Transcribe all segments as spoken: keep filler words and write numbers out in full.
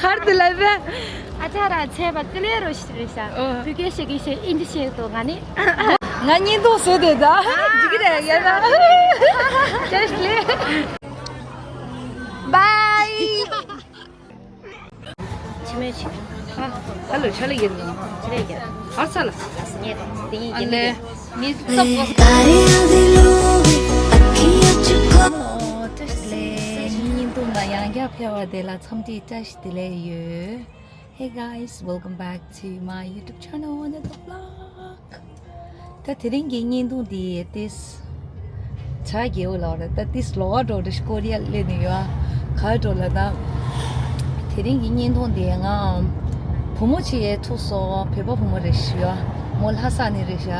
གར་དུ་ལབ་པས། ཨ་ཅག་རང་ཚེ་བ་ཀི་ལེ་རོ་ཞིག་རེད་ཤག་ཨོ། བོད་སྐད་ཤེས་ཀྱི་ཤེས་ཨིན་ཇི་ཤེས་འདུག་ང་ནི། ང་བརྙན་ཐུང་བཟོས་དེ་ད་འཇིག་གི་རེད་ཡ་ད། ཅེས་ལེ། བའི། ཕྱི་མའི་ཕྱི། ཨ་ལོ་ཆ་ལ་ཡིན་ནོ། ཆ་ལ་ཡིན། ཨ་ས་ལ། ངས་དང་དེ་ཡིན་ཨ་ལེ། ངས་ལྟོགས་པ། ཨོ་ཅེས་ལེ། ངའི་བརྙན་ཐུང་ལ་ཡང་བསྐྱར་ཕེབས་པ་དེ་ལ་འཚམས་འདྲི་བཀྲ་ཤིས་བདེ་ལེགས་ཡོད། Hey guys, welcome back to my YouTube channel, another vlog. ད་དེ་རིང་གི་བརྙན་ཐུང་འདི་ཏིས་བྱ་རྒྱལ་པོ་ལགས་རེད། ད་ཏིས་ལོག་འགྲོ་རེད། ཀོ་རི་ཡ་སླེབས་ནས་ཡོད། ག་འགྲོ་ལ་ད། དེ་རིང་གི་བརྙན་ཐུང་འདི་ང་བུ་མོ་ཅིག་ཡས་ཐུག་སོང་། བོད་པ་བུ་མོ་རེད་ཤི་ཡོད། མོ་ལྷ་ས་ནས་རེད་ཤག་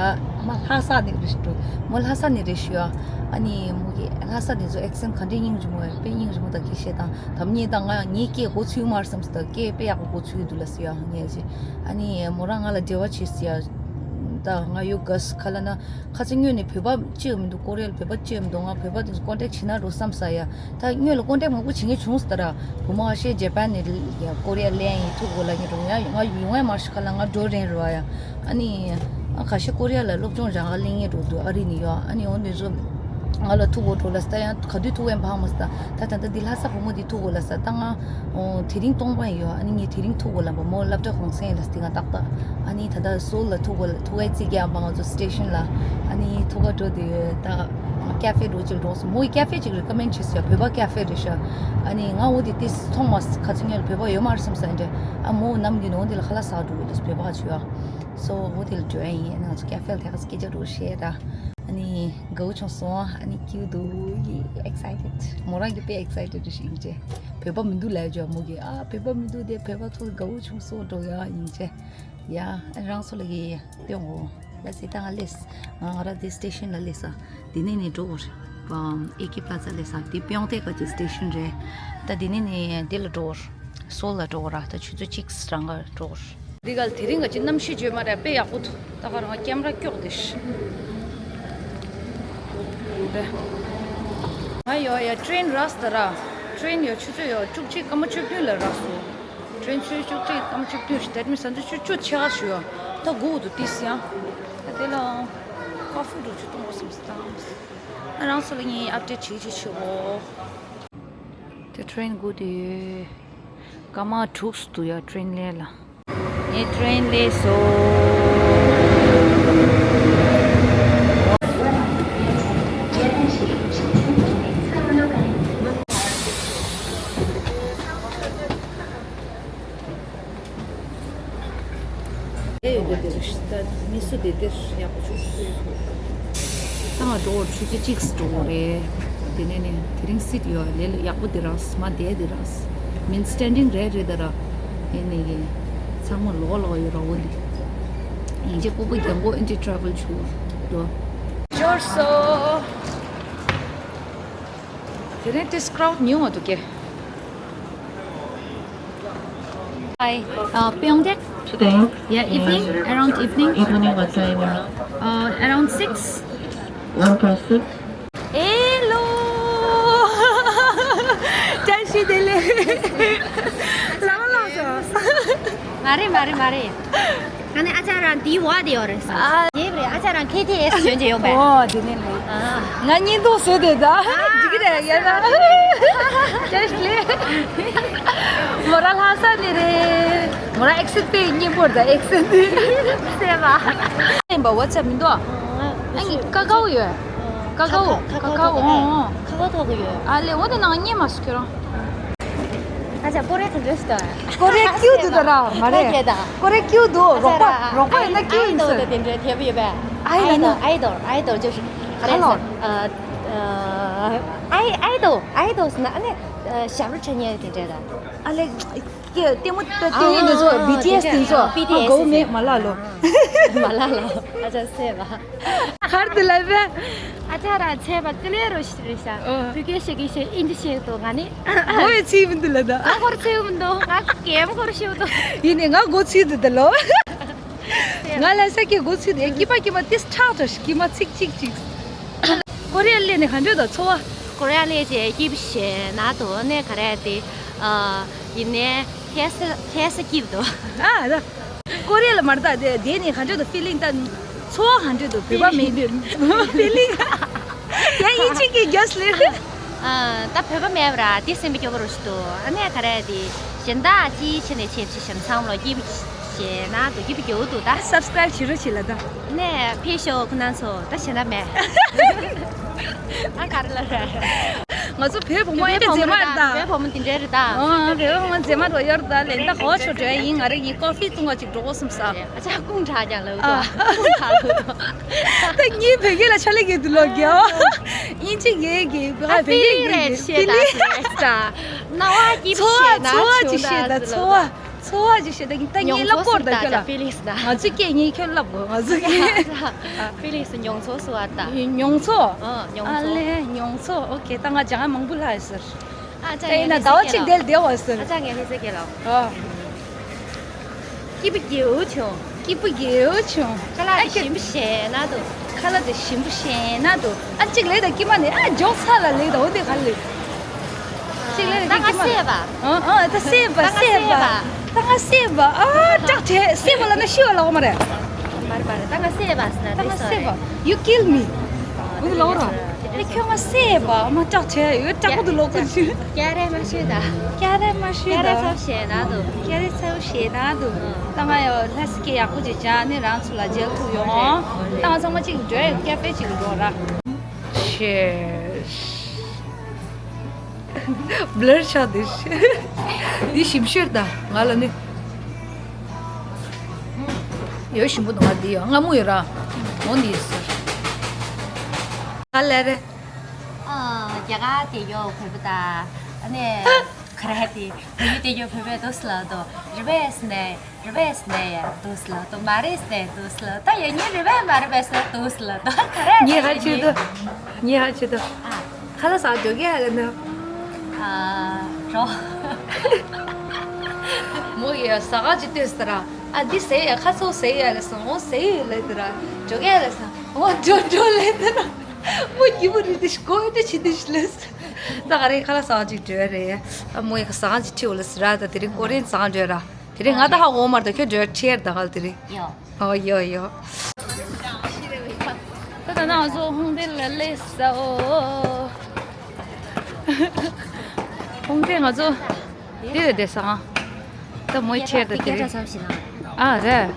མ་ལྷ་ས་ནས་རེད་ཤག་མོ་ལྷ་ས་ནས་རེད་ཤི་ཡོད། ཨ་ནི་མོ་གི་ལྷ་ས་ནས་ཚོ་ཨེག་སེན་ག་འདྲས་སྙིང་རྗེ་མོ་ཡོད། དཔེ་སྙིང་རྗེ་མོ་ད་གི་བཤད་དང་། དམ་ཉེས་དང་ང་ངའི་སྐད་གོ་ཚུལ་མར་བསམ་སི་ད་སྐད་དཔེ་ཡག་པོ་གོ་ཚུལ་འདུག་ལ་སི་ཡ་ངས་ཅི། ཨ་ནི་མོ་རང་ང་ལ་འབྲེལ་བ་བྱེད་སི་ཡ། ད་ང་ཡོད་ག་སི་ཁ་ལ་ན་ཁ་ཚ་དངོས་ནས་བོད་པ་ཅི་ཡང་མི་འདུག་ཀོ་རི་ཡ་ལ་བོད་པ་ཅི་ཡང་མི་འདུག་ང་བོད་པ་དེ་ཚོ་ཀོན་ཊེག་བྱེད་ན་འགྲོ་བསམ་ས་ཡ། ད་དངོས་ལ་ཀོན་ཊེག་མང་པོ་བྱེད་མཁན་བྱུང་སི་ད་ར། བུ་མོ་ཨ་ཤེ་ཇེ་པན་ནས་ཀོ་རི་ཡ་ལན་ཡིན་ཐུག་གོ་ལ་ཡིན་རུང་ཡ་ང་ཡོང་ཡ་མར་ཤི་ཁ་ལ་ང་འགྲོ་རན་རུ་བ་ཡ། ཨ་ནི། ཨ་ཁ་ཤས་ཀོ་རི་ཡ་ལ་སློབ་སྦྱོང་རང་ག་གླེང་ངེས་འགྲོ་འདུག་ཨ་རི་ནས་ཡོད། ཨ་ནི་འོ་འདི་ཚོ་ང་ལ་ཐུག་གོ་འགྲོ་ལ་ས་ད་ཡང་ག་དུས་ཐུག་ཡང་བག་མ་ས་ད། ད་ད་ལྟ་འདི་ལྷ་ས་བུ་མོ་འདི་ཐུག་གོ་ལ་ས་ད་ང་། ཨོ་དེ་རིང་སྟོང་པ་ཡོད། ཨ་ནི་ངས་དེ་རིང་ཐུག་གོ་ལ་བུ་མོ་སློབ་གྲྭ་གུང་སེང་ལ་སྟེ་ང་ཏག་ཏག་ཨ་ནི་ད་ལྟ་སོལ་ལ་ཐུག་གོ་ལ་ཐུག་ཡ་རྩིས་རྒྱག་པ་ང་ཚོ་སི་ཊེ་ཤན་ལ། ཨ་ནི་ཐུག་ག་འགྲོ་དུས་ད་ཀ་ཧྥེ་འགྲོ་ཅིག་འགྲོ་སོང་། མོ་ཡི་ཀ་ཧྥེ་ཅིག་རི་ཀོ་མེན་ཌ་བྱས་སོང་ཡ། བོད་པ་ཀ་ཧྥེ་རེད་ཤག་ཨ་ནི་ང་འོ་དེ་དེ་མཐོང་མ་ཁ་ཚིག་ངས་ལ་བོད་པ་ཡོད་མ་རེད་བསམ་ས་ཡིན་འདྲ། ཨ་མོ་ནམ་རྒྱུན་འོ་དེ་ལ་ཁ་ལག་ཟ་འགྲོ་གི་འདུག་བོད་པ་ཆུ་ཡ། སོ་ཧོ་ཊེལ་འགྲོ་ཡ་ཡིན། ང་ཚོ་ཀ་ཧྥེ་ལ་དེ་ག་སྐད་ཆ་འགྲོ་བཤད་ད། ཨ་ནི་དགའ་བོ་བྱུང་སོང་། ཨ་ནི་སྐྱིད་འདུག་ཨེག་སའི་ཊེཌ། མོ་རང་གི་དཔེ་ཨེག་སའི་ཊེཌ་རེད་ཤིང་ཅེ། བོད་པ་མི་འདུག་ལབ་ཅོ་མོ་གི་ཨ་བོད་པ་མི་འདུག་དེ་བོད་པ་ཚོ་དགའ་བོ་བྱུང་སོང་འགྲོ་ཡ་ཡིན་ཅེ། ཡ་ཨ་རང་ཚོ་ལ་གི་སྟོན་འོ་ལ་སི་ད་ང་ལེས་ང་ར་དེ་སི་ཊེ་ཤན་ལ་ལེས་ཨ། དེ་ནས་ནས་འགྲོ་གོ་ཨེ་ཀེ་པ་ལ་ཛ་ལེས་ཨ། དེ་པིའོང་ཏེ་ག་གི་སི་ཊེ་ཤན་རེད། ད་དེ་ནས་ནས་དེ་ལ་འགྲོ་གོ་སོལ་ལ་འགྲོ་གོ་ར་ད་ཆུ་ཚོད་གཅིག་རང་ག་འགྲོ་གོ། འདི་ག་དེ་རིང་ག་ཅི་གནམ་གཤིས་བརྗོད་མ་རེད། དཔེ་ཡག་པོ་འདུག་ད་ག་རང་ཀེམ་ར་སྐྱོག་དེ་ཤི། ང་ཡོ་ཡ་ཊེ་རེན་རག་སི་ད་ར། ཊེ་རེན་ཡོ་ཆུ་ཚོད་ཡོ་བཅུ་གཅིག་སྐར་མ་བཅུ་བདུན་ལ་རག་སོང་། ཊེ་རེན་ཆུ་ཚོད་བཅུ་གཅིག་སྐར་མ་བཅུ་བདུན་ཞིག་དེ་མི་ས་འདི་ཆུ་ཆུ་ཆེ་ག་ཞུ་ཡོ། ད་སྒུག་འདུག་ཏི་སི་ཡང་། ད་དེ་ལ་ཀ་ཧྥེ་འགྲོ་ཆུ་གཏོང་བ་སེམས་སི་ད། རང་ཚོ་ལ་ངས་ཨབ་ཌེཊ་བྱེད་ཀྱི་ཆེ་བོ། དེ་ཊེ་རེན་སྒུག་དེ་ཡོད། སྐར་མ་དྲུག་སུ་འདུག་ཡ་ཊེ་རེན་ལས་ལ། ངས་ཊེ་རེན་ལས་སོ། ཨེ་ཡོད་དེ་དེར་ད་མི་སུ་དེ་དེར་ཡག་པོ་བྱུང་། ད་ང་འགྲོ་བར་ཆུ་ཚོད་གཅིག་འགྲོ་བ་རེད། དེ་ནས་ནས་དེ་རིང་སིཊ་ཡོད་ལས་ལ་ཡག་པོ་དེ་རག་མ་བསྡད་དེ་རག་མིན་སི་ཊེན་ཌིང་རེད་རེད་ད་ར། ཡིན་ནས་ཡིན། ཚང་མ་ལོག་ལོག་ཡོད་ར་འོ་འདི། ཡིན་ཅེ་སྤོ་པོ་རྒྱང་གོ་ཨེན་ཊི་ཊེ་རེ་ཝལ་ཆུ་འགྲོ། འབྱོར་སོ། དེ་རིང་ཏིས་ཀྲའུཌ་ཉུང་བ་འདུག་གེ། Hi, uh, Pyongtaek? Today? Yeah, evening, around evening? Evening, what time? Uh, around six. One plus six. Hello. བཀྲ་ཤིས་བདེ་ལེགས། ལ་མ་ལགས་སོ། མ་རེད་མ་རེད་མ་རེད། ཨ་ནི་ཨ་ཅག་རང་འདིའི་འོག་དེ་ཡོད་རེད་ཟེར། ཨ། དེ་རེད། ཨ་ཅག་རང་ཁེ་ཐི་ཨེས་འཇོན་གྱི་ཡོང་པས། ཨོ་དེ་ནས་ལེ། ཨ། ང་བརྙན་ཐུང་བཟོས་དེ་ད་འགྲིག་གི་རེད་ཡ་ད། ཅེས་ལེ། མོ་ར་ལྷ་ས་ནས་རེད། མོ་ར་ཨེག་སེན་དཔེ་སྙན་པོ་རེད་ད་ཨེག་སེན་དེ། སེ་བ། ཡིན་པ་ཝ་ཊི་སེབ་མི་འདུག་ཨ་ནི་ཀ་ཀའོ་ཡོད། ཀ་ཀའོ་ཀ་ཀའོ་ཨོ་ཨོ། ཁ་ཁ་ཐོག་གི་ཡོད། ཨ་ལེ་འོ་དེ་ནང་རྙེད་མ་སོང་ཁྱོད་རང་། ཨ་ཅག་ཀོ་རེ་ག་འདྲ་ཞིག་དང་། ཀོ་རེ་ཀྱུ་འདུག་ད་ར་མ་རེད། ཀོ་རེ་ཀྱུ་འདུག་རོགས་པ་རོགས་པ་ཡིན་ན་ཀྱུ་ཡིན་ཟེར། དེ་འདྲ་དེབ་ཡོད་པས། ཨའི་ལ་ནི། ཨའི་དོལ་ཨའི་དོལ་ཅོ་ཤི། ག་ལ་ཨ་ཨའི་ཨའི་དོལ་ཨའི་དོལ་ཟེར་ན་ཨ་ནི་ཞབས་བྲོ་འཁྲབ་མཁན་དེ་འདྲ་དང་། ཨ་ལེ་ཀྱེ་ལྟད་མོ་ལྟ་ཡིན་འདི་ཚོ་བི་ཊི་ཨེས་དེ་ཚོ་ཨ་གོ་མེད་མ་ལ་ལོ། མ་ལ་ལོ་ཨ་ཅག་སེ་བ། གར་དུ་ལབ་པས། ཨ་ཅག་རང་ཚེ་བ་ཀི་ལེ་རོ་ཞིག་རེད་ཤག་ཨོ། བོད་སྐད་ཤེས་ཀྱི་ཤེས་ཨིན་ཇི་ཤེས་འདུག་ང་ནི། མགོ་ཡི་ཚིག་མི་འདུག་ལ་ད། ང་སྐོར་ཚིག་མི་འདུག་ང་གེམ་སྐོར་ཤེས་འདུག་ཡིན་ནི་ང་མགོ་ཚིག་འདུག་ད་ལོ། ང་ལ་ས་ཀྱི་མགོ་ཚིག་འདུག་ཀི་པ་ཀི་པ་ཏིས་ཁྲག་ཏོ་ཀི་མ་ཚིག་ཅིག་ཅིག་ཀོ་རི་ཡ་ལས་ནི་ག་འདྲ་དང་ཚོ་བ། ཀོ་རི་ཡ་ལས་ཅེ་ཀི་པ་ཤེ་ན་དོ་ནས་ག་རེ་དེ། ཡིན་ནས། ཁ་སང་ཁ་སང་སྐྱིད་འདུག་ཨ་ད། ཀོ་རི་ཡ་ལ་མར་ད་དེ་དེ་ནི་ག་འདྲ་འདུག་ཕི་ལིང་ད། ཚོར་བ་ག་འདྲ་འདུག་བོད་པ་མིན་འདུག་ཕི་ལིང་། ཡ་ཨིན་ཇི་གི་རྒྱབ་ལེ། ཨ་ད་བོད་པ་མེད་པ་ར་དེ་སེམས་པ་སྐྱོ་པོ་རུ་ཞིག་འདུག་ཨ་ནེ་ག་རེ་དེ་གཞན་དག་ཅིའི་ཆེད་ནས་ཆེ་བཞི་ཞམ་ཚང་ལོ་སྐྱིད་པོ་ཞེ་ན་འདུག་སྐྱིད་པོ་སྐྱོ་འདུག་ད་སབ་སི་ཀ་རེབ་བྱེད་རོགས་བྱེད་ལ་ད། ནས་ཕེབས་ཤོག་ཁོ་རང་ཚོ་ད་བྱེད་ན་མེད། ཨ་ག་རེ་ལབ་རེད། ང་ཚོ་བོད་བུ་མོ་ཡོད་པའི་མཛེས་མ་རེད་ད། བོད་བུ་མོ་དེ་འདྲ་རེད་ད། ཨང་བོད་བུ་མོ་མཛེས་མ་རོ་ཡོད་རེད་ད། ལེན་ད་གོ་ཆོ་འགྲོ་ཡ་ཡིན། ང་རེ་ཡིན་ཀོ་ཧྥི་བཏུང་བ་ཅིག་འགྲོ་དགོས་བསམ་ས། ཨ་ཅག་ཀུང་དྲག་ཀྱང་ལབ་ཨ། འདུག་ཀུང་དྲག་ལབ་འདུག་ད་ངའི་བོད་སྐད་ལ་ཆ་ལེ་གེ་འདུག་ལོ་རྒྱལ་བ། ཨིན་ཇི་གེ་གེ་བོད་ཨ་བོད་ཕི་ལིང་སྐད་རེད་གེ་ཤེས་ཕི་ད་ལིང་། ཟེར་ད། སྣང་བ་སྐྱིད་པོ་ཚོར་བ་ཤེས་ན་ཚོར་བ་ཅིག་ཤེས་ད་ཚོར་བ། ཚོར་བ་ཅིག་བཤད་ད་ད་ངས་ལབ་དགོས་རེད་ད་ཁྱོད་ལ། ཕི་ལིང་སི་ད། ང་ཚོའི་སྐད་ངས་ཁྱོད་ལབ་དགོས། ང་ཚོའི་སྐད། ཕི་ལིང་སི་མྱོང་ཚོར་སུ་བ་ད། མྱོང་ཚོར། ཨ་མྱོང་ཨ་ཚོར། ལེ་མྱོང་ཚོར། ཨོ་ཁེ་ད་ང་ཅང་མང་པོ་ལྷག་ཡོད་ཟེར། ཨ་ཅག་ད་ཡིན་ན་ཟླ་བ་གཅིག་དེར་བསྡད་བ་ཟེར། ཨ་ཅག་ངས་ལྷ་ས་སྐད་ལ། ཨ། སྐྱིད་པོ་སྐྱིད་པོ་བྱུང་། སྐྱིད་པོ་སྐྱིད་པོ་བྱུང་། ཁ་ལག་དེ་ཞིམ་པོ་ཞེ་ན་འདུག་ཁ་ལག་དེ་ཞིམ་པོ་ཞེ་ན་འདུག་ཨ་གཅིག་ལས་ད་སྐྱིད་མ་ནས་ཨ་འཇོག་ཚ་ལ་ལས་ད་འོ་དེ་ག་ལས། གཅིག་ལས་ད་ད་ང་སྐྱིད་མ་སད་པ། ཨ་ཨ་ད་སད་པ་ད་ང་སད་པ། སད་པ། ད་ང་སད་པ་ཨ་སྐྲག་བྲལ་སད་པ་ལ་ན་ཤི་བ་ལ་འོ་མ་རེད། མ་རེད་མ་རེད། ད་ང་སད་པ་ཟེར་ན་ད་དེ་ང་སོ་སད་པ། རེད། You kill me. འོ་དེ་ལ་འོ་ར། ཨ་ཁྱོད་ང་སད་པ་མ་སྐྲག་བྲལ་ཡོད་སྐྲག་པོ་དུ་ལོག་གི་ཞུ། སྐྱ་རེ་མ་ཤོད་ད། སྐྱ་རེ་མ་ཤོད་ད། སྐྱ་རེ་ཚབ་ཞེ་ན་འདུག་སྐྱ་རེ་ཚབ་ཞེ་ན་འདུག་ད་ང་ཡོད་ལྷ་སི་ཀེ་ཡག་པོ་ཅིག་བྱ་ནི་རང་ཚོ་ལ་མཇལ་ཐུབ་ཡོང་ཨོ། ད་ང་ཚང་མ་གཅིག་འགྲོ་ཡ་ཀེ་ཧྥེ་གཅིག་འགྲོ་ར། ཤེས། བླར་ཆགས་འདི་ཤེས། འདི་ཞིམ་ཤོས་ད་ང་ལ་ནི། ཡོད་ཞིམ་པོ་འདུག་ང་འདི་ཡོད་སྔ་མོ་ཡོད་ར། འོ་འདི་ཟེར། ག་ལེ་རེད། ཨ། རྒྱ་གར་དེ་ཡོད་བོད་པ་དང་། ཨ་ནི། ཁ་ར་དེ་བོད་ཡུལ་དེ་ཡོད་བོད་པའི་དུས་ལ་དོ། རི་བས་ནས་རི་བས་ནས་ཡ་དུས་ལ་དོ། མ་རེས་ནས་དུས་ལ་དོ། ཡ་ཉེ་རི་བས་མ་རི་བས་ནས་དུས་ལ་དོ། ཁ་ར་ཉེ་ཧ་ཆེ་དོ། ཉེ་ཧ་ཆེ་དོ། ཨ། ཁ་ལག་ཟ་འགྲོ་གི་ཡ་ལ་ནི། ཨ། འགྲོ། མོ་ཡ་ཟ་ག་ཅི་ལྟོས་ཟེར་ར། ཨ་འདི་ཟེར་ཡ་ཁ་ཚོ་ཟེར་ཡ་ལ་སོང་ཟེར་ཡོད་ལ་དེ་ར། འགྲོ་གི་ཡ་ལ་སོང་འོ་འགྲོ་འགྲོ་ལ་དེ་ར། མོ་སྐྱིད་པོ་རེད་དེ་ཤི་གོ་ཨེ་འདྲ་ཆི་དེ་ཤི་ལས། ད་ག་རེ་ཁ་ལག་ཟ་ག་ཅིག་འགྲོ་ཡ་རེད། ཨ་མོ་ཡ་ཁ་ཟ་ག་ཅིག་ཁྲིད་འོ་ལ་ཟེར་ར། ད་དེ་རིང་ཀོ་རེན་ཟ་ག་འགྲོ་ཡ་ར། དེ་རིང་ང་ད་ཧ་གོ་མ་རེད་ད་ཁྱོད་འགྲོ་ཡ་ཁྲིད་ཡ་ར་ད་ག་ལ་དེ་རིང་། ཡོ། ཨོ་ཡོ་ཡོ། ད་ད་ནང་ཚོ་ཧུང་ཏེ་ལ་ལེ་ས་འོ། ཧུང་ཏེ་ང་ཚོ་འདི་རེད་བསྡད་ས་ཨ། ད་མོའི་ཆེར་ད་དེ་རེད། ཨ་རེད།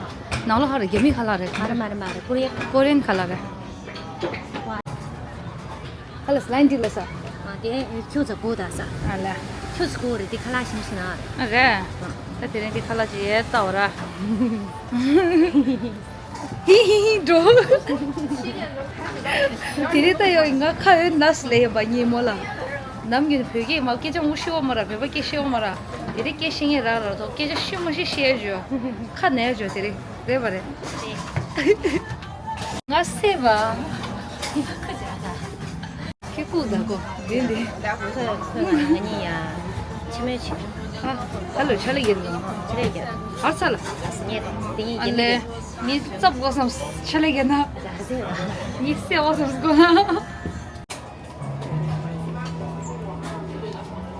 ནང་ལོགས་ཧ་རེ་རྒྱ་མི་ཁ་ལག་རེད། མ་རེད་མ་རེད་མ་རེད། ཀོ་རི་ཡ། ཀོ་རི་ཡན་ཁ་ལག་རེད། ཧ་ལ་སི་ལན་ཅིག་ལ་ས། ཨ་དེ་ཁྱུ་ཚ་གོ་ད་ས། ཨ་ལ། ཁྱུ་ཚ་གོ་རེད་དེ་ཁ་ལག་ཞིམ་ཞིམ་ན། ཨ་རེད། ད་དེ་རིང་དེ་ཁ་ལག་ཅིག་ཡས་ལྟ་བ་ར། ཧི་ཧི་ཧི་འགྲོ། དེ་རིང་ད་ཡོད་ང་ཁ་ཡོད་ན་སི་ལེ་ཡོད་པ་ཉིན་མོ་ལ། ནམ་རྒྱུན་བོད་སྐད་མ་སྐད་ཆ་མུ་ཤི་བ་མ་ར་བོད་པ་སྐད་ཤི་བ་མ་ར། དེ་རིང་སྐད་ཤི་ངེས་ར་ར་ཐོག་སྐད་ཆ་ཤི་མ་ཤི་ཤི་ཡ་བྱོས། ཁ་ནས་བྱོས་དེ་རིང་རེད་པ་རེད། ང་སེ་བ། ཁྱི་ཀུ་ད་གོ་འདི་འདི། ཁོས་ཁོས་ང་གཉིས་ཡ། ཆི་མེད་ཆི། ཨ་ཨ་ལོ་ཆ་ལེ་ཡིན་ནོ། ཆི་ལེ་ཡ། ཨ་ཚ་ལ། ངས་དེ་ཡིན་ཨ་ལེ། མི་ཚབ་གོ་སམ་ཆ་ལེ་ཡིན་ན། ཡ་ཟེ་བ། མི་སེ་གོ་སམ་གོ་ན།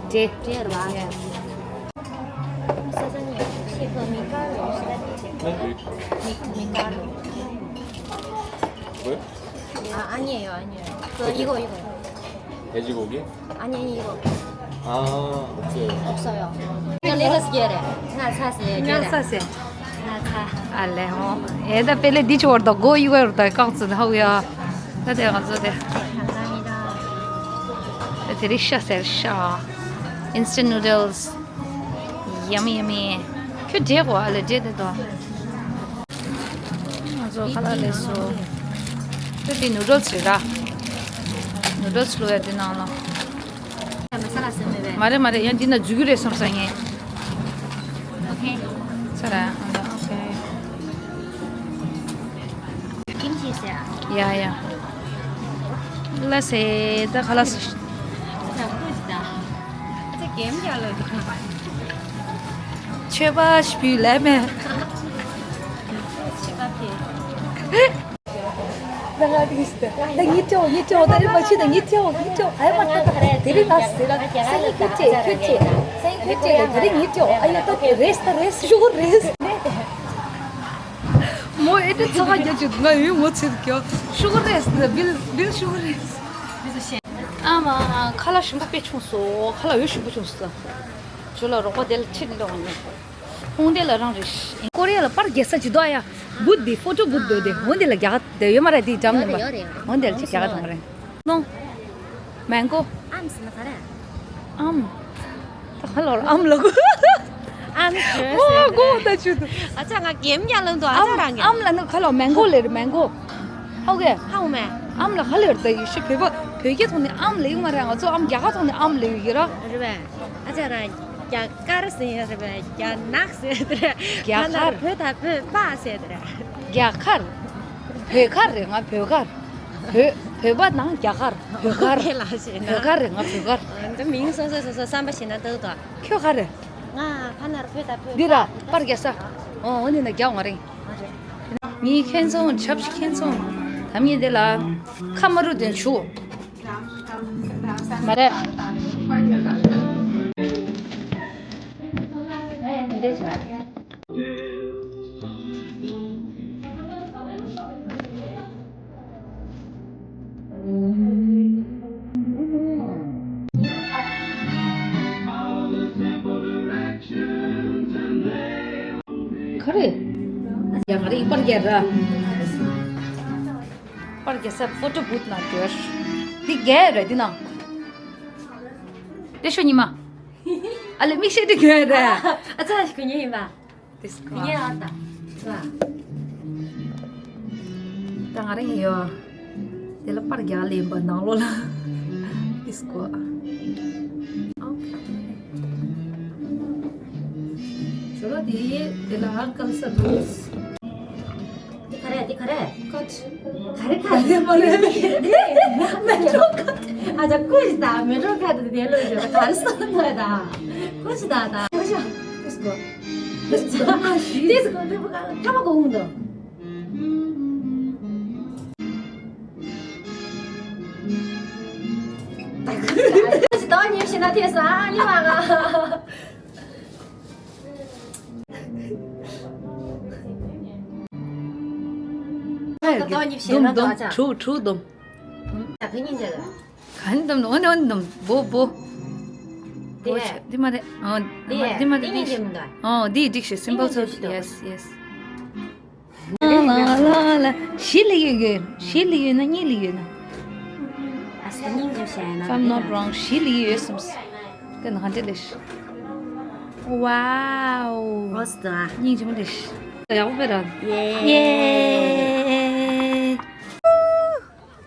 འདྲེ། འདྲེ་ར་བ། ས་ས་ཉེ་ཤེས་པ་མི་དཀར་རོ་ཤི་ད་མི་མི་དཀར་རོ། ཨ་ཨ་ཉེ་ཡོ་ཨ་ཉེ་ཡོ། ཨི་གོ་ཨི་གོ། ཨ་ཉེ་ཨི་གོ། ཨ་ཨོ་ཙི། ཨོ་སོ་ཡོ། ཡ་ལེ་ལས་རྒྱ་རེ། ང་ཚ་སེ་རྒྱ་རེ། ང་ཚ་སེ། ང་ཚ། ཨ་ལེ་ཧོ། ཨེ་ད་པེ་ལེ་འདི་ཆོར་ད་གོ་ཨི་གོ་ར་ད་ཀག་ཙི་ད་ཧའུ་ཡ། ད་དེ་ང་ཚོ་དེ། ད་དེ་རིགས་ཤ་ཟེར་ཤ། Instant noodles. Yummy, yummy. ཁྱོད་འདྲེ་གོ་ཨ་ལེ་འདྲེ་དེ་དོ། ང་ཚོ་ཁ་ལག་ལས་སོ། ཁྱོད་དེ་ནུ་ཌལ་སི་རེད་ར། ནུ་ཌལ་སི་བླུགས་ཡ་དེ་ནང་ལ། མ་རེད་མ་རེད་ཡང་འདི་ན་འཛུལ་གི་རེད་བསམ་ས་ངས། ཨོ་ཁེ། ཚ་ར་ཨ་ད་ཨོ་ཁེ། ཀིམ་ཆི་ཟེར། ཡ་ཡ། ལ་སེ་ད་ཁ་ལག་སེ། ད་ཁོ་ཅི་ད། ད་ཀེམ་ཡ་ལོ་ད། ཆོས་པ་ཞིག་བུ་ལས་མེད། ཆོས་པ་ཕེ། ད་ང་དེ་ད་ངི་ཅོ་ངི་ཅོ་ད་རི་མ་ཆི་ད་ངི་ཅོ་ངི་ཅོ་ཨ་ཡ་མ་ད་ད་དེ་རི་ད་སེ་ད་སེ་ནི་ཁྱོད་ཅེ་ཁྱོད་ཅེ། ཁྱེད་ཀྱིས་ད་རིང་ཉིད་ཀྱི་ཨ་ཡོ་ད་རེས་ད་རེས་ཤུ་གུ་རེས། མོ་ཨེ་ཏི་ཚ་ཁ་རྒྱ་ཅིག་ང་ཡོད་མོ་ཚེ་གྱ་ཤུ་གུ་རེས་ད་བིལ་བིལ་ཤུ་གུ་རེས། ཨ་མ་ཁ་ལག་ཞིམ་པོ་དཔེ་བྱུང་སོ། ཁ་ལག་འོ་ཞིམ་པོ་བྱུང་སོ། ཇོ་ལགས་རོགས་པ་དེ་ལ་ཁྲིད་འགྲོ་བ་ནི། ཧོང་ཏེ་ལ་རང་རེད། ཀོ་རི་ཡ་ལ་པར་རྒྱག་ས་ཅིག་འདུག་ཨ་ཡ། བུད་དེ་ཕོ་ཊོ་བུད་འདུག་དེ་ཧོང་ཏེ་ལ་རྒྱག་དེ་ཡོད་མ་རེད། དེ་འགྲམ་ནས་མ་ཧོང་ཏེ་ལ་ཅིག་རྒྱག་དང་རེད། ནོ། མེང་གོ། ཨམ་ཟེར་ན་ག་རེ། ཨམ། ད་ག་ལོར་ཨམ་ལ་གོ། ཨམ་ཇོ་ཨོ་ཟེར་གོ་ད་ཆུ་དུ། ཨ་ཅག་ང་གེམ་ཡང་ལང་དུ་ཨ་ཅག་རང་གི་ཨམ་ལ་ནི་ག་ལོ་མེང་གོ་ལེར་མེང་གོ། ཧའོ་གེ། ཧའོ་མེ། ཨམ་ལ་ག་ལེར་ད་ཡི་ཤི་བོད་པ་བོད་སྐད་ཐོག་ནས་ཨམ་ལེ་ཡོང་མ་རེད། ང་ཚོ་ཨམ་རྒྱ་གར་ཐོག་ནས་ཨམ་ལེ་ཡོད་ཀྱི་ར། རེད་པས། ཨ་ཅག་རང་རྒྱ་དཀར་ཟེར་ཡ་རེད་པས། རྒྱ་ནག་ཟེར་ཡ་དེ་རེད། རྒྱ་གར། བོད་དང་བོད་པ་ཟེར་ཡ་དེ་རེད། རྒྱ་གར། བོད་གར་རེད། ང་བོད་གར། བོད་བོད་པ་ནང་རྒྱ་གར། བོད་གར། དེ་ལ་ཞེ་ན། བོད་གར་རེད། ང་བོད་གར། འདི་མིང་སོ་སོ་སོ་སོ་བསམ་པ་ཞིག་ན་འདུག་དོ། ཁྱོད་ག་རེ། ང་ཕ་ནར་བོད་དང་བོད་འདི་ར་པར་རྒྱག་ས། ཨོ་འོ་འདི་ན་རྒྱག་ང་རེད། ངའི་ཁྱེད་ཚོ་ཆབ་ཞིག་ཁྱེད་ཚོ། ད་མི་འདི་ལ་ཁ་མ་རུ་དོན་ཆུ། མ་རེད། འདི་ཆ། ག་རེ། ཡ་ག་རེ་པར་རྒྱག་ར། པར་རྒྱག་ས་ཕོ་ཊོ་བུད་ན་འདོད། འདི་རྒྱག་ར་འདི་ན། དེ་ཤོ་ཉི་མ། ཨ་ལེ་མིག་ཤེལ་འདི་རྒྱག་ར། ཨ་ཙ་ཞིག་གི་ཉེ་ཡིན་པ། དེ་སྐོར། ཡ་ཨ་ད། ད་ང་རང་ཡོད། དེ་ལ་པར་རྒྱག་ལེན་པ་ནང་ལོགས་ལ། དེ་སྐོར། ཨོ་ཁེ། ཇོ་ལགས་དེ་དེ་ལ་ཧ་གལ་ས་འདུག་དེ་ག་རེ་དེ་ག་རེ། ཀཊ། ག་རེ་ག་རེ་མ་རེད། མེ་ཏྲོ་ཀཊ། ཨ་ཅག་ཀུ་ཤི་ད་མེ་ཏྲོ་ཀཊ་དེ་ལོ་ཇོ་ག་རེ་ས་ད། ཀུ་ཤི་ད་ད། ཀུ་ཤི། དེ་སྐོར། དེ་སྐོར་ལེ་པོ་ཀ་ཐ་མ་གོ་འུང་དོ། ད་ཉིན་ཤི་ན་ཐེ་ས་ཉི་མ་ག་ད་ཉིན་ཤི་ན་ད་ཅག་ཁྲུ་ཁྲུ་དོམ། ད་ག་ཉིན་ཇ་ལ། ག་ནི་དམ་ནོ་ནི་འོན་དམ་བོ་བོ། དེ་བོ་ཆ་དེ་མ་རེད། ཨ་དེ་མ་དེ་མ་རེད། དེ་དེ་ཉིན་ཇ་མི་འདུག་ཨ་དེ་འགྲིག་ཤེས་སིམ་པལ་ཚོ། ཡེས་ཡེས། ལ་ལ་ལ་ལ། བཞི་ལི་ཡོད་ཡོད། བཞི་ལི་ཡོད་ན་གཉིས་ལི་ཡོད་ན། ཨ་ས་སྙིང་རྗེ་བྱས་ན། If I'm not wrong བཞི་ལི་ཡོད་སམ། དེ་ན་ཧ་འདྲེ་ལེ་ཤི། Wow རོས་ད། སྙིང་རྗེ་མོ་ལེ་ཤི། ཡག་པོ་པེ་ར། ཡེ། ཡེ།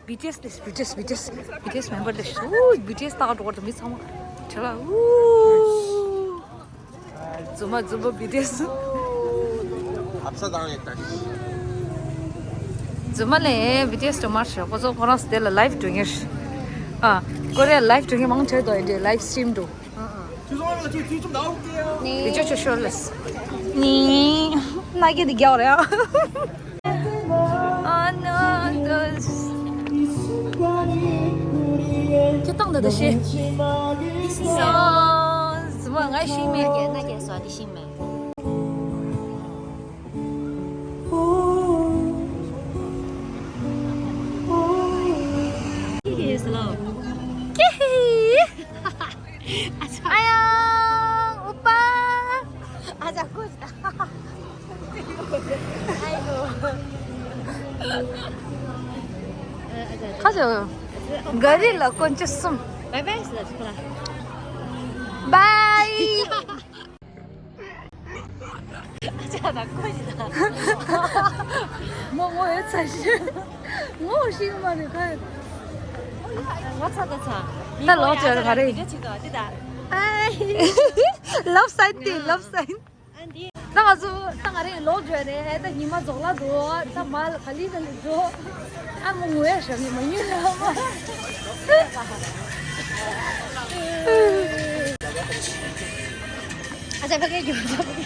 བི་ཊི་ཨེས་ལེ་ཤི། བི་ཊི་ཨེས་བི་ཊི་ཨེས་བི་ཊི་ཨེས་མེམ་བར་ལེ་ཤི། ཨུ་བི་ཊི་ཨེས་ལྟ་ག་འགྲོ་ག་འགྲོ་མི་ཚང་མ་ཁྲེ་ལ། ཨུ། རྫུན་མ་རྫུན་མ་བི་ཊི་ཨེས། ཨབ་ས་དང་ཡེ་ད། རྫུན་མ་ལས་བི་ཊི་ཨེས་དུ་མར་ཤོག་ཁོ་ཚོ་ཁོ་རང་སི་དེ་ལ་ལའིབ་འགྲོ་ངེར། ཨ། ཀོ་རེ་ལའིབ་འགྲོ་ངེར་མང་ཆེ་དོ་ཡིན་ཏེ་ལའིབ་སི་ཊི་རིམ་འགྲོ། བི་ཅོ་ཆོ་ཤོར་ལེས། ནི། ན་གི་དི་རྒྱག་རེ་ཨ། ཨ་ན་དོ། ཁྱེད་སྟངས་འདི་འདི་ཤེས། ཨ། རྫུན་མ་ང་ཤེས་མེད། ན་གི་སོ་འདི་ཤེས་མེད། ཀྱེ་ཧི། ཨ་ཡ། ཨུ་པ། ཨ་ཅག་ཀུ་ཤི་ད། ཨ་ཅག་ག་རི་ལ་དཀོན་མཆོག་གསུམ། བའི་བའི་ཟེར་ལ་ཆུག་ལ། བའི། ཨ་ཅག་ད་ཀུ་ཤི་ད། མོ་ངོ་ཡོད་ཚ་ཤི། ངོ་ཤི་མ་རེད་ཁ། ངོ་ཚ་ད་ཚ། ད་ལོག་ཅོ་ག་རེ། ཨའི། ལབ་སའིན་ཏི་ལབ་སའིན། ད་ང་ཚོ་ད་ང་རེ་ལོག་ཅོ་རེད། ད་ཉི་མ་རྫོགས་ལ་འགྲོ། ད་མ་ལ་ག་ལི་ད་འགྲོ། ཨ་མོ་ངོ་ཡ་ཞབས་ནི་མ་ཉུལ་ལ་མ། ཨ་ཅག་ཕ་གི་རྒྱུག་ད་ཕ་གི།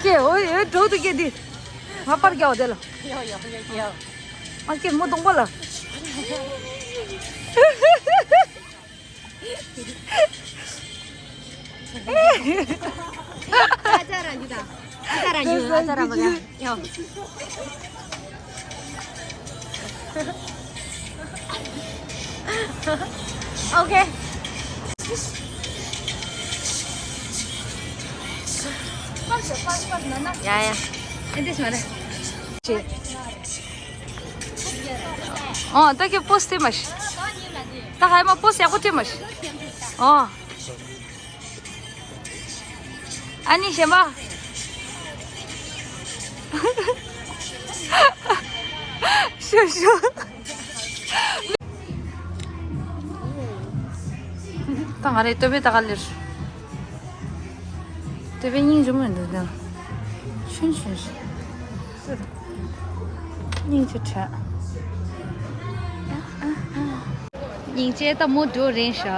ཀྱེ་ཨོ་ཡོད་འགྲོ་འདུག་ཀྱེ་འདི། ང་པར་རྒྱག་འོ་དེ་ལ། ཡོ་ཡོ་ཡོ་ཡོ། ཨ་ཀྱེ་མོ་གདོང་པ་ལ། ཨ་ཅག་རང་རྒྱུད་དང་། ཨ་ཅག་རང་རྒྱུད། ཨ་ཅག་རང་མ་ག་ཡོ། ཨོ་ཁེ། ཡ་ཡ། ཨེ་འདི་སྨ་རེ། ཨོ་ད་ཁྱོད་པོ་སི་ཐེབས་མ་ཤི། ད་ཧའི་མ་པོ་སི་ཡག་པོ་སྟེར་མ་ཤི། ཨོ། ཨ་ནི་གཞན་པ། ཤུ་ཤུ། ད་ང་རེ་ལྟོས་པས་ད་ག་ལེར། ལྟོས་པས་སྙིང་རྗེ་མོ་འདུག་ད། ཤུན་ཤུན་ཤུན། སྙིང་རྗེ་དྲགས། སྙིང་རྗེ། ད་མོ་འགྲོ་རན་ཤག་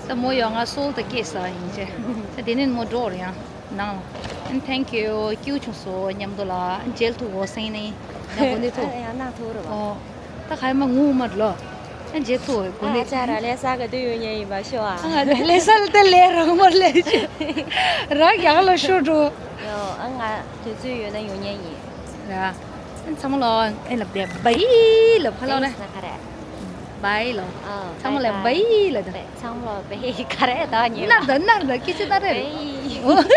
ད་མོ་ཡོང་ང་སོལ་ད་སྐྱེས་ས་སྙིང་རྗེ། ད་དེ་ནས་མོ་འགྲོ་རེད་ཡང་ནང་ལ། ཨན་ཐེང་ཀིའུ། སྐྱིད་ཆུང་སོ་མཉམ་དུ་ལ་མཇལ་ཐུབ་འོ་སེང་ནི་ཡང་གོ་ནི་ཐུབ། ཡང་ན་ཐུབ་རེད་བ། ཨོ། ད་ཁ་ཡ་མ་ངུ་མ་ལོ། ཨ་མཇལ་ཐུབ་འོ་གོ་ནི། ཨ་ཅག་ར་ལས་ས་ག་དུས་ཡོང་ཉན་ཡིན་པ་ཤོ་ཨ། ཨ་ང་ལས་ས་ལ་ད་ལས་རང་མ་ལས་ཅི། ར་རྒྱག་ལ་ཤོ་འགྲོ། ཡོ་ཨ་ང་དུས་ཚོད་ཡོད་ན་ཡོང་ཉན་ཡིན། ར། ཨ་ཚང་མ་ལོ་ཨེ་ལབ་དེ་བའི་ལབ་ཁ་ལོ་ར། ན་ཁ་རེད། བའི་ལོ། ཨ་ཚང་མ་ལ་བའི་ལབ་ད། ཚང་མ་ལོ་བའི་ཁ་རེད་ད་ཉིན་ལ། ནར་ད་ནར་ད་ཀི་ཅི་ད་རེད། བའི།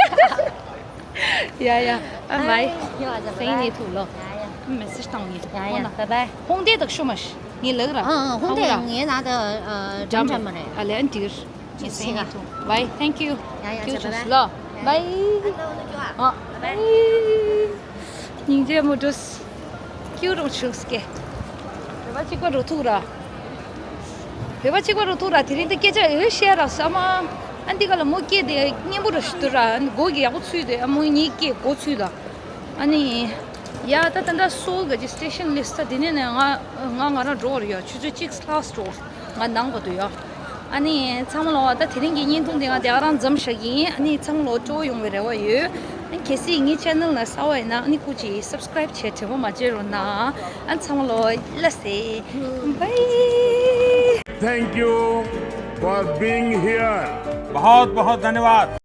ཡ་ཡ། ཨ་བའི། ཡོ་ཨ་ཅག་སེང་ནི་ཐུག་ལོ། ཡ་ཡ། མེ་སེ་ཇི་བཏང་ཡིན། ཡ་ཡ། འོ་ན་བའི་བའི། ཧོང་ཏེ་དག་ཤོ་མ་ཤི། ངའི་ལག་ར། ཨ་ཨ་ཧོང་ཏེ་ཧོང་ར། ངའི་ནང་དུ་འགྲམ་འགྲམ་མ་རེད། ཨ་ལེ་ཨན་ཏིར། ངའི་སེང་ནི་ཐུག་བའི། ཐེང་ཀིའུ། ཡ་ཡ། ཀིའུ་ཅག་ཆུང་སི་ལོ། བའི། བའི། ཨ། བའི། སྙིང་རྗེ་མོ་འགྲོ། སྐྱིད་རོང་ཆུགས་སྐད། བོད་པ་གཅིག་པ་རུ་ཐུག་ར། བོད་པ་གཅིག་པ་རུ་ཐུག་ར། དེ་རིང་འདི་སྐད་ཆ་འོས་བཤད་རག་ས་མ། ཨ་འདི་ག་ལ་མོ་སྐད་དེ་སྙན་པོ་རུ་ཞུ་དུ་ར། ཨ་ནི་མགོ་གི་ཡག་པོ་ཚུད་དེ། ཨ་མོ་ངའི་སྐད་མགོ་ཚུད་ད། ཨ་ནི། ཡ་ད་ད་ད་སོལ་ག་ཅི་སི་ཊེ་ཤན་ལས་ས་དེ་ནས་ནས་ང་ང་ང་རང་འགྲོ་བར་ཡོད། ཆུ་ཚོད་གཅིག་ལྷག་འགྲོ། ང་ནང་ག་དུ་ཡོད། ཨ་ནི་ཚང་མ་ལོ་ད་དེ་རིང་གི་བརྙན་ཐུང་འདི་ང་དེ་ག་རང་མཚམས་བཞག་གི་ཡིན། ཨ་ནི་ཚང་མ་ལོ་སྤྲོ་ཡོང་བའི་རེ་བ་ཡོད། ཨ་ནི་གལ་སྲིད་ངའི་ཆེ་ནལ་ལ་གསར་པ་ཡིན་ན་ཨ་ནི་སྐུ་མཁྱེན་སབ་སི་ཀ་རའིབ་བྱས་དྲན་པ་མ་བརྗེད་རོགས་གནང་། ཨ་ཚང་མ་ལོ་ལ་སེ། བའི། Thank you for being here. बहुत बहुत धन्यवाद।